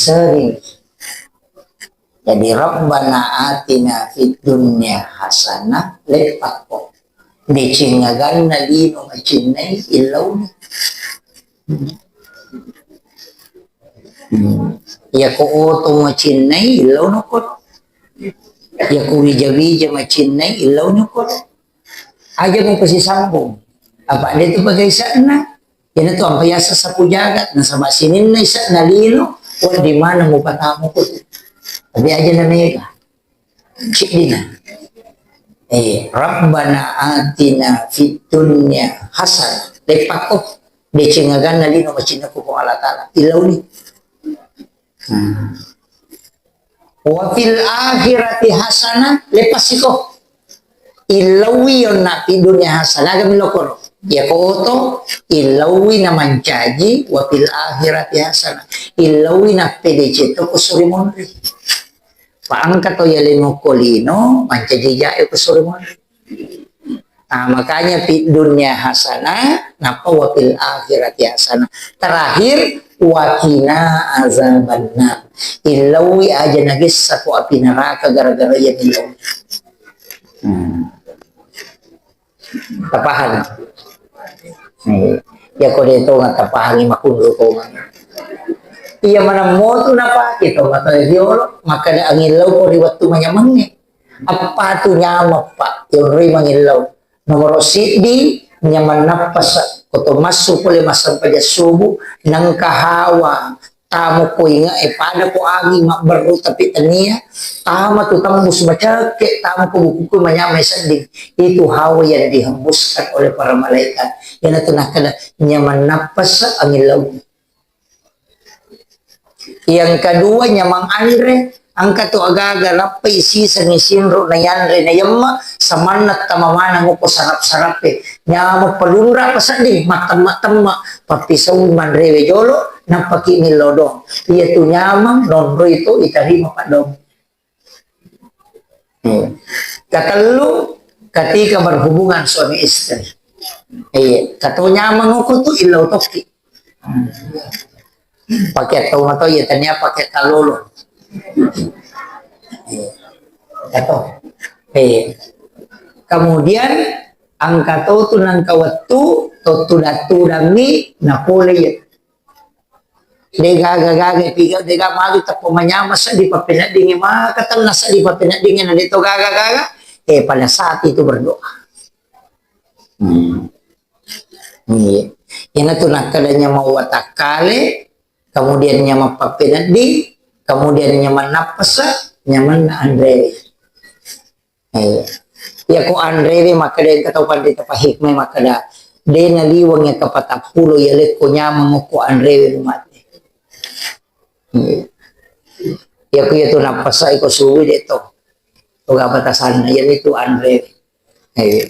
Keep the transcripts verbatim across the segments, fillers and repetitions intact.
sering. Jadi, "Rabbana atina fid dunya hasanah," leppakko. Deceng aganna lino macinnai, illauni. Hmm. Iyako oto macinnai, illauno ko. Iyako wija-wija macinnai, illauno ko. Aja mupasisambung. Apa de tu pagai ise'na? Iyanatu ampa yaseng sapu jagat, nasaba sininna ise'na lino, wedding maneng mupatamu ko tu. Tapi aja na mega. Ciddina. Eh, "Rabbana atina fid dunya hasanah." Leppakko, deceng aganna lino macinnako Puang Allah Ta'ala. Illauni. Hmm. "Wa fil akhirati hasanah," leppasiko. Illaui yonna fid dunya hasanah, aga milokoro. Iyako oto, illaui na mancaji, "Wa fil akhirati hasanah." Illaui na pedeceng to ko suri monri. Pa engka to yaleng okko lino, mancaji jae ko suri monri. Nah, makanya fid dunya hasanah, nappa wa fil akhirati hasanah. Terakhir, wa qina azabannar. Illaui aja nagessa ko api neraka gara-gara iya illaui. Hmm. Tapahang? Iya. Iyako de tonga tapahangi makunro tonga. Iya maneng motu napake tonga to riolo, makkeda angillau ko ri wettu manyamengnge. Eppa tu nyameng, Pak, yonroi mangillau. Nomoro siddi, nyameng nappasa. Ko to massu pole massempajang subuh, nengka hawa, tamo ko inge e, pada ko anging mabberru tapi tania, tama tu tembus macekke, tama ko bukuku manyameng sedding. Itu hawa yang dihembuskan oleh para malaikat. Iyanatu nakkeda nyameng nappasa angillau. Yang kedua, nyameng anre, engka tu agaga lappai sisengngi sinro nayanre nayemma, samanna tama maneng ko sarap-sarappe. Nyameng palunra pasedding, mattemma-temma, pappisaui manrewe jolo, nappaki millau doang. Iyatu nyameng, nonroi to itarima paddoang. Hmm. Katellu, ketika berhubungan suami istri. Iya, kato nyameng uku tu illau tokki. Hmm. Pakai tau mato iya tania pakai kalolo. Iya. Kato. Iya. Kemudian engka to tu nengka wettu, to tudang-tudangmi, napole iya. De gaga-gaga piga, de gaga magi tappa manyameng seddi pappeneddingnge, maka tenna seddi pappeneddingnge na de to gaga-gaga, eh, pada saat itu berdoa. Hmm. Iya. Iyanatu nakkeda nyameng watakkale, kemudian nyameng pappenedding, kemudian nyameng nappasa, nyameng na anre. Eh, iyako anrewe makkeda engka tau panrita pahikmai makkeda, de naliweng engka patappulo yalekko nyameng okko anrewe mate. Eh, iyako iyatu nappasai ko suwi de to. Toga batasanna, iyanitu anrewe. Eh.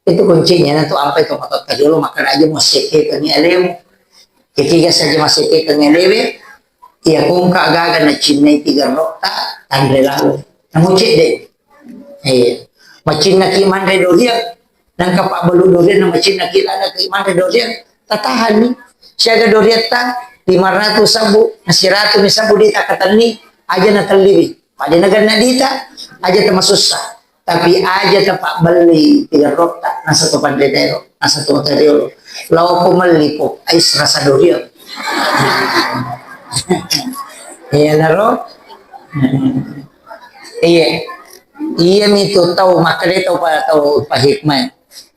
Itu kuncinya, natu ampai to matotta riolo, makkeda aja muassekkekengngi alemu. Kekiga saja massekkekengngi alewe, iya kongka gaga nacinnai tigerrotta, tanre lalo. Namu cedde. Eh, macinnaki manre doriang, nangka pabbalu doriang, na macinnaki lada ki manre doriang, tatahanni. Siaga doriatta, lima ratus sabbu, na siratu mi sabbu de takatenni, aja natelliwi. Pada naganna dita, aja tamasussa. Tapi aja tapabbellei tigerrotta, nasa to panre tero, nasa to mata riolo. Lao ko melli pop ais rasa durian. Iya naro. Iya. Iya mi tu tau makkeda tau pa, tau pahikmai.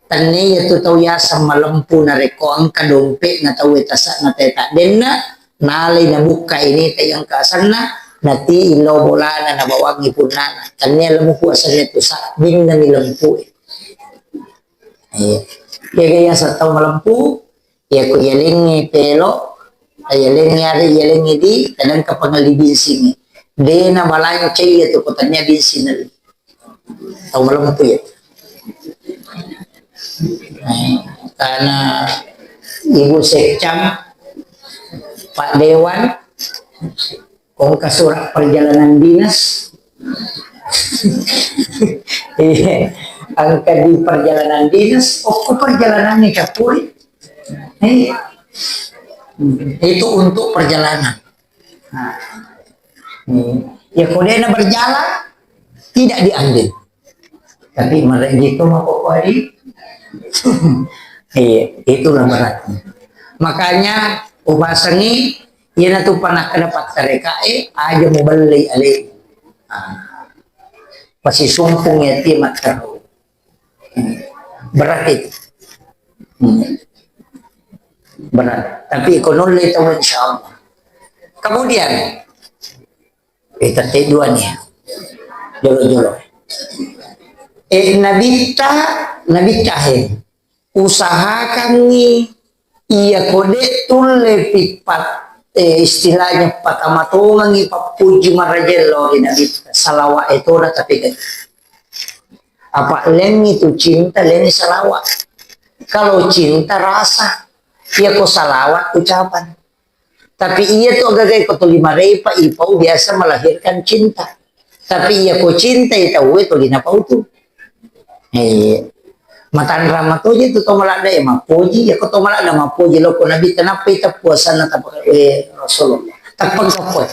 Tennia tu tau yaseng malempu narekko engka dompetna tau e tase'na teta denna, nalai nabukka ini ta engka asenna, nati illau bolana nabawangi punnana. Tennia lempu asenna tu sabbinna mi lempu e. Eh, kega yaseng tau malempu, iya ko iyalengngi pelo, iyalengngi are, iyalengngi di, kadang kapangelli binsing. De nabalancai iya tu ko tennia binsing. Tau malempu ya. Eh, karena Ibu Sekcam, Pak Dewan, kongka surat perjalanan dinas. Iya, engka di perjalanan dinas, oh, kok perjalanan ini capuri? Eh, itu untuk perjalanan. Nah, hmm. Ya, kalau dia berjalan, tidak diambil. Tapi mereka itu mau kok hari. Iya, itulah beratnya. Makanya, upasangi, iya na tu panah kena pattereka, eh, aja mau beli ale. Ah. Pasti sumpung ya, timat terus. Berat itu. Hmm. Berat. Tapi ko nulle tahu, insya Allah. Kemudian, eh, tette dua nih. Jolo-jolo. Eh, Nabitta, Nabitta, eh, usahakangngi iya ko de' tulle pi pat-, eh, istilahnya patamatongengngi pappuji marajella ri Nabitta. Salawat itu udah tapi kan. Apa lengngi tu cinta, lengngi salawat. Kalau cinta rasa, iya ko salawat ucapan. Tapi iya tu agaga ko tuli marepa, ipau biasa melahirkan cinta. Tapi iya ko cinta, itau tuli napau tu. Eh, matanrang matoje tu to maladda ya mappoji, iya ko to maladda mappoji lo ko Nabi, kenapa ita puasanna tapa-, eh, Rasulullah. Tappa kapoi.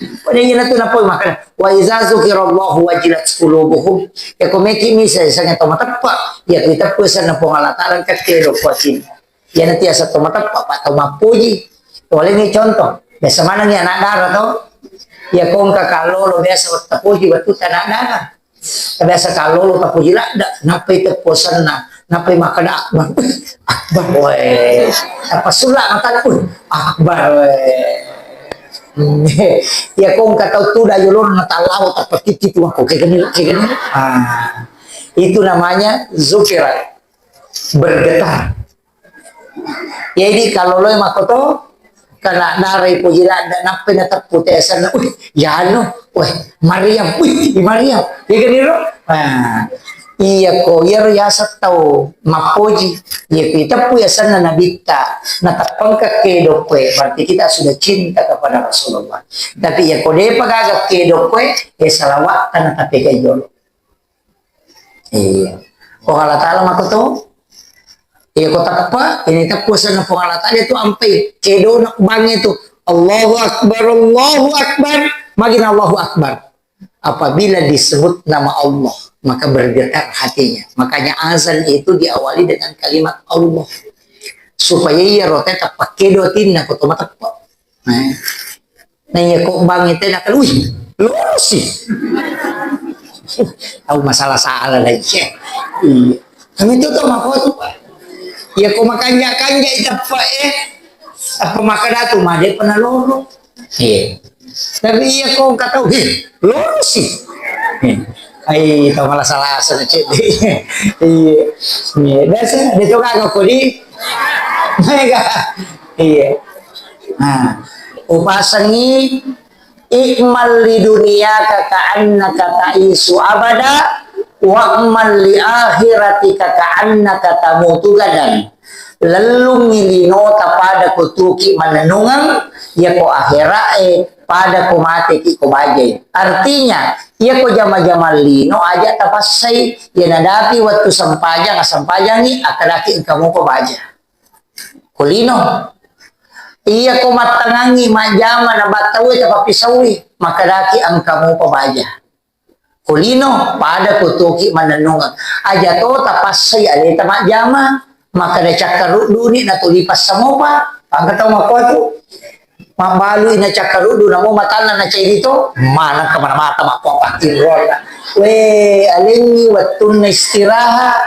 Pada ina tu napoi makana, "Wa iza zukirallahu wajilat qulubuhum." Ya ko meki misa sanga to mateppa, ya kita pesan na Puang Allah Taala kakke do kuatin. Ya nanti asa to mateppa, pa to mappuji. Walengngi contoh, biasa manengngi anak dara to. Ya ko engka kallolo biasa tapuji wettu anak dara. Biasa kallolo tapuji ladda, nappai tepposanna, nappai makkeda akbar. Akbar, weh. Apa sulla matana, weh, akbar, weh. Ya ko engka tau tuda yolona na tallawa tappa titi tu mako, kayak gini, kayak gini. Ah, itu namanya zukira, bergetar. Jadi kalau lo mako to, kena darai puji ladda, nappai na teppu tesanna, wih, ya anu, weh, Maryam, wih, Maryam, ya kan iro? Nah, iya ko, iya ro yasa tau mappoji, iya ko teppu yasanna Nabitta, na tappangka kedo kue, berarti kita sudah cinta kepada Rasulullah. Tapi iya ko depa gaga kedo kue, ya salawat karena tapi kayak jolo. Iya. Puang Allah Ta'ala mako to. Iya, ko tappa, ini tappa senna Puang Allah Ta'ala itu ampai. Kedo nak bang itu. Allahu Akbar, Allahu Akbar. Magin Allahu Akbar. Apabila disebut nama Allah, maka bergetar hatinya. Makanya azan itu diawali dengan kalimat Allah. Supaya iya rote tappa kedo atinna ko to mateppa. Nah, iya ko bang itu nak, wih, lorosi. Tahu masalah salah lagi. Iya. Kami itu tuh mako tuh, Pak. Ya ko makanja-kanja itappa, eh. Apa maka datu made pernah loro. Iya. Tapi iya ko kata, wih, lorosi. Iya. Ai, tau malah salah asal cek. Iya. Iya. Biasa dia tuh kagak kodi. Mega. Iya. Nah, upasangi, "I'mal li dunyaka ka'annaka ta'isyu abada, wa'mal li akhiratika ka'annaka tamutu gadan." Lellungngi linota pada kutuki manennungeng, yako akhira'e pada ko mateki ko bajai. Artinya, yako jama-jama lino aja tapassai, ya nadapi wettu sempajang, assempajangi, akadaki engka muko baja. Ko lino. Iya ko mattangangi majjama na battaue tapappisaui, makkedaki engka mupa baja. Ko lino, pada ko tuoki mannennungeng. Aja to tapassai aleta majjama, makkeda cakkarudduni natuli passamopa, pangka tau makkuatu. Mabbalui na cakkaruddu namo matanna na cairi to, maneng kemana mata makkuapattinroanna. We, alengngi wettunna istirahat.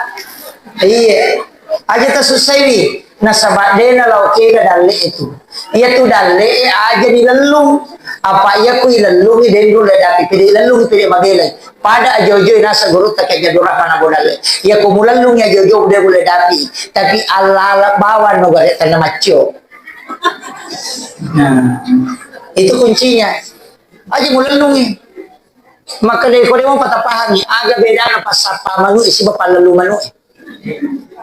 Iya. Aja tasussaiwi, nasaba de nalao kega dalle'e tu. Iyatu dalle'e aja dilellung. Apa iya ku ilellungi de nulle dapi, pede ilellungi pede mabelai. Pada ajo-ajo nasa gurutta ke Abdul Rahman Abu Dalle. Iya ku mulellungi ajo-ajo de nulle dapi. Tapi allala bawang no gare tanna maccio. Nah, itu kuncinya. Aja mulellungi. Maka de ko de mo patapahangi, aga bedana passappa manu'e siba pallellu manu'e.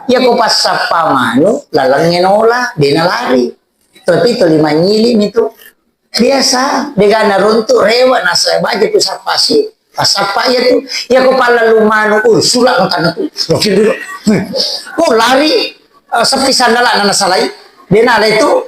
Iya ko passappa manu, lalengnge nola, de nalari. Tapi tuli manyili mi tu. Biasa, dega naruntu rewa nasa baja tu sappasi. Passappa iya tu. Iya ko pallellu manu, uh, sula matanna tu. Ko lari, eh, seppi sandala nana salai. De nalai tu.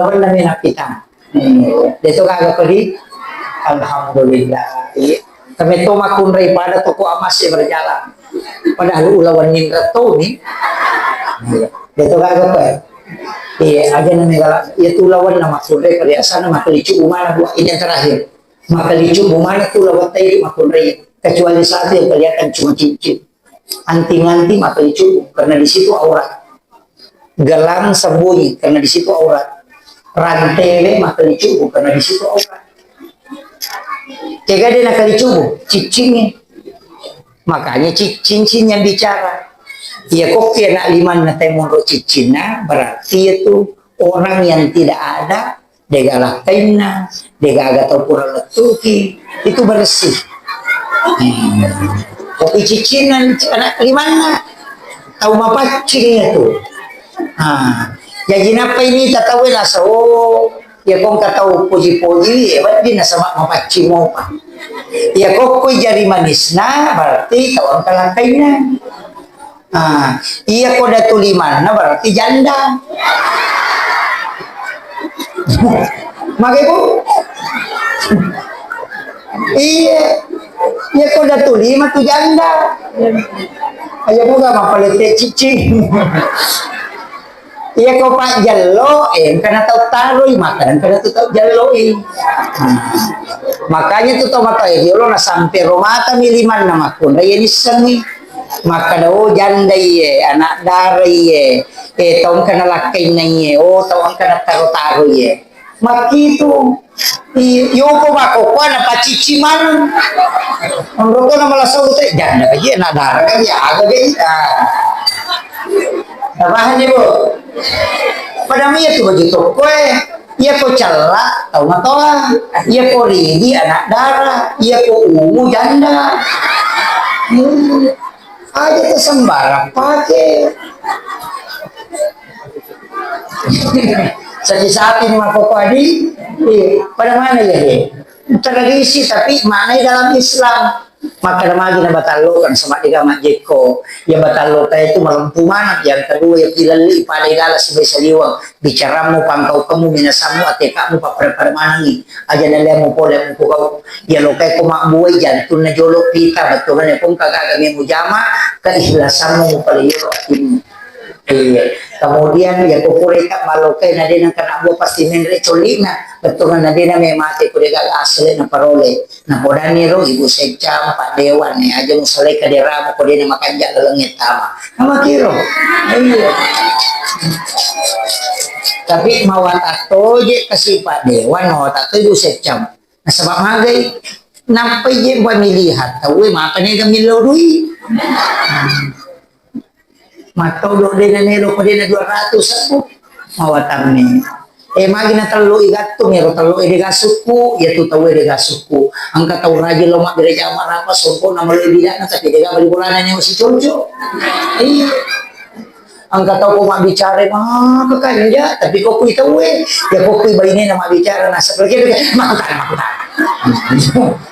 Lawenna mi napitang. Hmm. Deto gaga kodi. Alhamdulillah. Iya. Kami to makkunrai pada toko amas berjalan. Padahal ulawan ninra toni. Iya. Betul kagak, Pak? Iya, aja na megala. Iya tu lawan nama kure, perhiasan nama kelicu umana buat ini yang terakhir. Maka dicubu mana tu lewat tadi makunrai, kecuali satu yang kelihatan cuma cincin. Anting-anting maka dicubu karena di situ aurat. Gelang sembunyi karena di situ aurat. Rantele maka dicubu karena di situ aurat. Tega dia nak dicubu, cicingnya. Makanya cicing yang bicara. Ya kok ya nak liman na temonro cicinna, berarti itu orang yang tidak ada Degaga lakkainna, degaga tau pura lettuki, itu bersih. Hmm. Kopi cicinna anak limanna, tau mapaccing itu. Ah, jaji nappa ini tatawe nasa, oh, ya kong katau poji-poji, ya, berarti nasaba mapaccing mopa. Ya kokkoi jari manisna, berarti tau engka lakkainna. Ah, iya ko datu limanna berarti janda. Mage, Bu? Iya. Iya ko datu lima tu janda. Aja moga mapalette cicing. Iya ko pajjello, eh, engkana tau taroi, maka engkana tu tau jelloi. Nah, makanya tu tau mata, eh, riolo na sampe romata mi limanna makkunrai, iya nissengi. Makkeda, "Oh, janda iye, anak dara iye, eh, tau engka nalakkainna iye, oh, tau engka nataro-taro iye." Makkitu. I-, yoko makkokkoe napacicci maneng. Onroko na malasau te, janda kaji, anak dara kaji, aga kaji. Ah. Napahang ni, Bu? Padahal iya tu baju tokkoe. Iya ko cella, tau matoa. Iya ko ridi, anak dara. Iya ko ungu, janda. Hmm. Aja tu sembarang pake. Sapi-sapi ni makkokkoe adi. Iya. Pada mana ya, deh? Tradisi, tapi maknanya dalam Islam. Makkeda magi na batalloka, nasaba dega majjekko. Iya batalloka itu malempu maneng. Yang kedua, iya pilelli pada gala sibai saliweng. Bicarammu, pangkaukemmu, minasammu, atekamu, pappada-pada manengi. Aja nalemu pole mukugau. Iya lokai ko mabbuai jantunna jolo pita, bettuanna ko engka gaga mujama, keikhlasammu mupaleyolo atimmu. Iya. Kemudian, iya ko pureka malokai na dena kena bua pasti menre colina. Bettuanna dena memate ko dega asli na parole. Napodanni ro Ibu Seccang, Pak Dewan, eh, aja musalai kaderamu ko dena makanja laleng tama. Nama kiro? Iya. Tapi mawata toje kasi Pak Dewan, mawata toje Ibu Seccang. Nasaba magai, nappai je pamilihan tauwe mapa nega millau dui. Mattodo dena melo ko dena dua ratus aku. Mawatammi. Eh, magi na tello i gattung, ero tello e dega sukku, iya tu tau e dega sukku. Engka tau rajin lo mabbere jama rapa, sompo na maloi bidana, tapi dega bali bolana nyawa si coco. Iya. Engka tau ko mabbicara, maka kanja, tapi ko kui tau e, ya ko kui bainena mabbicara, nasa pergi, makutan, makutan.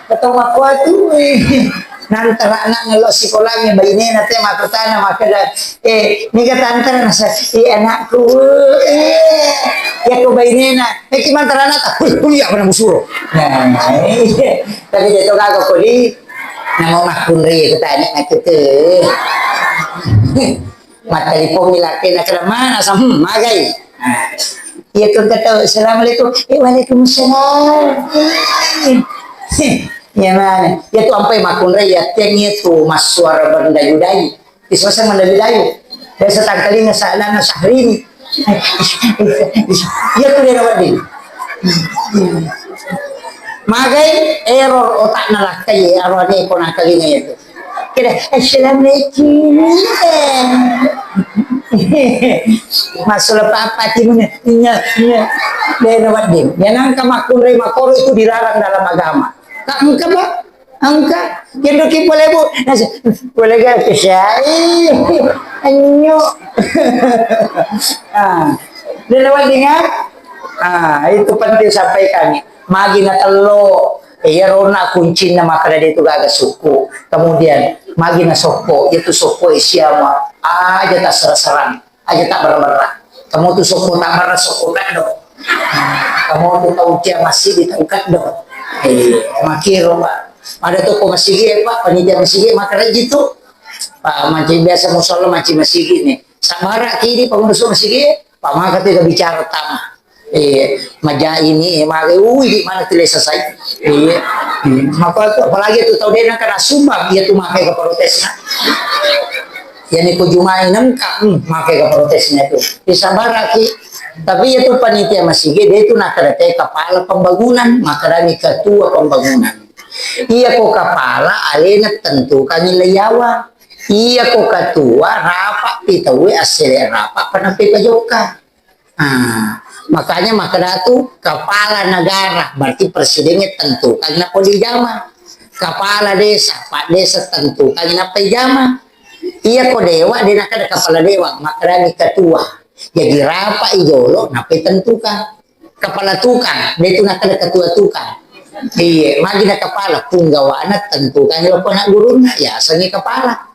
Ketau makkuatu, eh. Nantara anak ngello sikolangnge bainena te makkutana makkeda, eh, niga tantara nasa, eh, anakku, eh, yakko bainena, eh, ki mantara anakta, kuliah, kuliah, pada musuro. Nah, iya. Tapi dia tu kagak kuli, nama makkunri kutanya nakku tu. Mattelipong mi lakkena, "Keda mana?" Sa, "Hmm, magai." Nah, iya tu engka tau, "Assalamualaikum." "Eh, waalaikumsalam." Eh, iya mana? Iya tu ampai makkunrai, iya teng iya tu massuara berdayu-dayu. Isoseng mendayu-dayu. Biasa tangkalinga sa-, lana Syahrini. Iya tu dia wedding. Magai error otakna lakkai, arwane ko nakalinga itu. Kira, "Assalamualaikum." Masalah apa hatimu nih? Iya, iya. Dia wedding. Ya nangka makkunrai makoro itu dilarang dalam agama. Tak engka, Pak? Engka. Kendo ki boleh, Bu? Nasa, boleh gak ke saya? Anyo. Ah. Dia wedding, ya? Ah, itu penting sampaikan. Magi na tello, iyaro na kuncinna makkeda de tu gaga sukku. Kemudian, magi na sokko, itu sokko e siama, aja tasserang-serang, aja tabberra-berra. Kamu tu sokko tabberra, sokko keddo. Kamu tu tau cia masigi, tau keddo. Eh, makiro, Pak. Ada toko masigi, Pak, panitia masigi, makkeda ji tu. Pa-, manci biasa musalla, manci masigi ni. Sabbaraki di pengurus masigi, pamaka tu bicara tama. Eh, maja ini, eh, mage, ui, di mana tu lesa sai. Iya. Hmm. Maka tu, apalagi tu tau dena kena sumbang, iya tu makai ke protesnya. Yani ko jumai nengka, hmm, makai ke protesnya tu. Disabaraki. Tapi iya tu panitia masigi, dia tu nakadate kepala pembangunan, makadani ketua pembangunan. Iya ko kepala, alena tentukan iyawa. Iya ko ketua, rapat pi tauwe, assele rapat, panampe pajokka. Ah, makanya makkeda tu kepala negara, berarti presidennya tentukan nappa dijama. Kepala desa, pak desa tentukan nappa dijama. Iya ko dewa, de nakkeda kepala dewa, makkedani ketua. Jadi rapat i jolo, nappa tentukan. Kepala tukang, de tu nakkeda ketua tukang. Iya, magi na kepala, punggawana tentukan lo ko anak gurunna, ya asengi kepala.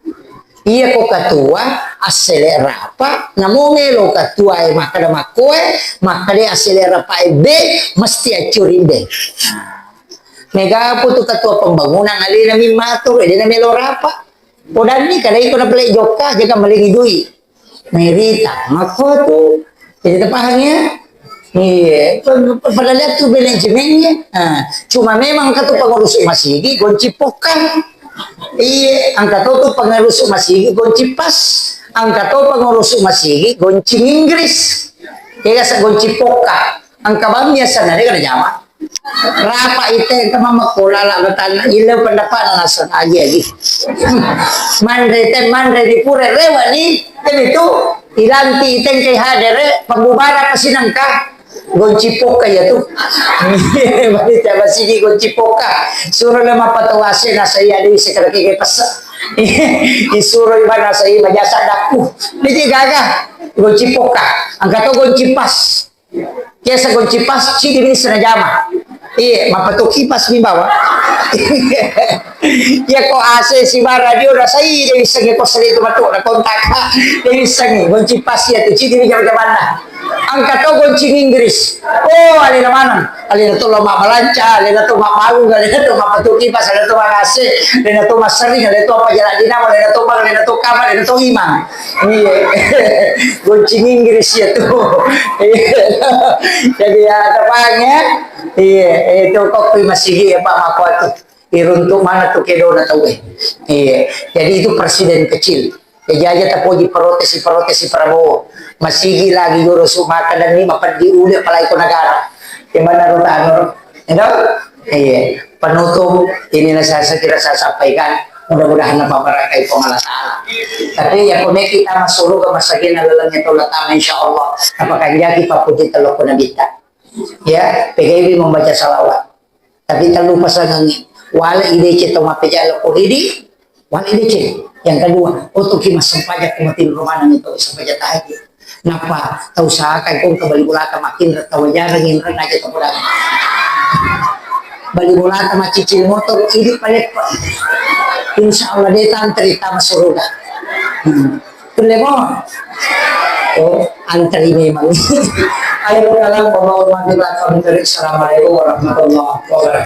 Iya ko ketua, assele rapa, namo melo ketua e makkeda makkoe, makkeda assele rapa e be, mesti accuri be. Nah, mega apa tu ketua pembangunan alena mimmatur, de na melo rapa. Podanni kadai ko na pele jokka, jaga malengi dui. Merita, makko tu. Jadi terpaham ya? Iya, padahal itu manajemennya. Nah, cuma memang katu pengurus masigi gonci pokang. Iya, angka to tu pengurus masigi gonci pas. Angka to pengurus masigi gonci Inggris. Iya, sa gonci poka. Angka bang biasa nade kada jama. Rapa ite ke mama kola la batana ile pendapat na sengaja lagi. Manre te manre di pura rewa ni, tapi tu ilanti ite ke hadere pembubaran masih nangka. Gonci poka ya tu. Bani tiap sini gonci poka. Suruh le mappatawase na saya ada bisa kada keke pesa. Disuruh ibana saya majasa daku. Ini gaga. Gonci poka. Angka to gonci pas. Biasa gonci pas, cidi bisa na jama. Iya, mappatu kipas mi bawa. Ya ko A C si ba radio rasai, dia bisa nge kos itu matu na kontak. Dia bisa nge gonci pas ya tu cidi bisa jamanna. Angka to gonci Inggris. Oh, alena maneng. Alena to lo mabbalanca, alena to mabbangung, alena to mappatu kipas, alena to magase, alena to massering, alena to apa jalan dinamo, alena to bang, alena to kamar, alena to imang. Iya. Gonci Inggris ya tu. Iya. Jadi ya, tepang ya. Iya, itu kok kui masigi ya Pak Mako tu. Iruntuk mana tu kedona tau eh. Iya. Jadi itu presiden kecil. Jaji aja tapoji protes, protes Prabowo. Masigi lagi joro su maka dan ni mapeddi ule apalagi ko negara. Gimana ro tano ro? Iya. Penutup ini saya, saya kira saya sampaikan. Mudah-mudahan apa barakai Allah Ta'ala. Tapi ya kone kita masuk ke masagina lalangnya tolak tama insya Allah. Apa kanjaki papuji telok kona bita. Ya, P G I membaca salawat. Tapi talu pasangangi, wala idece to mapejala ko ridi, wala idece. Yang kedua, otoki massempajang ko matilu romana ni to sempajang tahajud. Napa tau sakai ko ke bali bolata makin tau jarang inran aja to podang. Bali bolata macicil motor idi paleppa. Insya Allah de tantri tama suruga. Hmm. Kulle mo. Oh, antri memang. Ayo kalam warahmatullahi wabarakatuh. Assalamualaikum warahmatullahi wabarakatuh.